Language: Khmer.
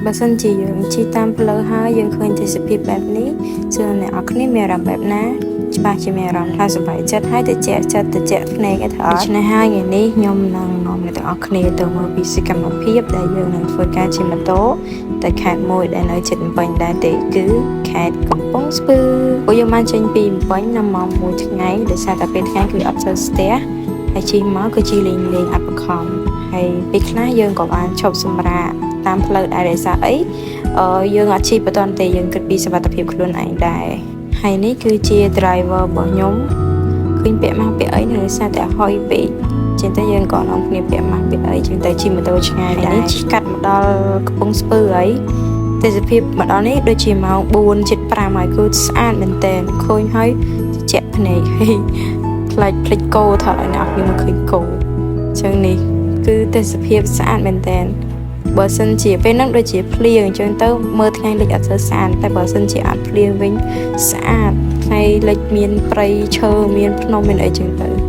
បើសិនជាយើងជិះតាមផ្លូវហើយយើងឃើញទេសភាពបែបនេះសួរអ្នកនរគ្នាមានអារម្មណ៍បែបណាច្បាស់ជាមានអារម្មណ៍ថាសប្បាយចិត្តហើយតិចចិត្តតិចភ្នែកឯថើដូច្នេះហើយថ្ងៃនេះខ្ញុំនឹងនាំអ្នកទាំងអស់គ្នាទៅមើលពីសកម្មភាពដែលយើងនឹងធ្វើការជិះម៉ូតូទៅខេត្តមួយដែលនៅជិតភ្នំពេញដែរទេគឺខេត្តកំពង់ស្ពឺពួកយើងបានចេញពីភ្នំពេញនៅម៉ោង1ថ្ងៃដោយសារតែពេលថ្ងៃគឺអត់សូវស្ទះហើយជិះមកគឺជិះលេងលេងអត់បខំហើយពេលខ្លះយើងក៏បានឈប់សម្រាកតាមផ្លូវដែរដោយសារអីអឺយើងអត់ជិះបន្ទាន់ទេយើងគិតពីសុវត្ថិភាពខ្លួនឯងដែរហើយនេះគឺជា driver របស់ខ្ញុំឃើញពាក់ម៉ាស់ពាក់អីនៅដោយសារតែហុយពេកចឹងទៅយើងក៏នាំគ្នាពាក់ម៉ាស់ពាក់អីចឹងទៅជិះម៉ូតូឆ្ងាយដែរនេះជិះកាត់មកដល់កំពង់ស្ពឺហើយទេសភាពមកដល់នេះដូចជាម៉ោង4ជិត5ហើយគឺស្អាតមែនតើឃើញហើយត្រជាក់ភ្នែកហើយខ្លាចភ្លេចគោថតឲ្យអ្នកនរគ្នាមកឃើញគោចឹងនេះគឺទេសភាពស្អាតមែនតើបើសិនជាពេលហ្នឹងដូចជាភ្លៀងអញ្ចឹងទៅមើលថ្ងៃលិចអត់សូវស្អាតតែបើសិនជាអត់ភ្លៀងវិញស្អាតថ្ងៃលិចមានព្រៃឈើមានភ្នំមានអីចឹងទៅ។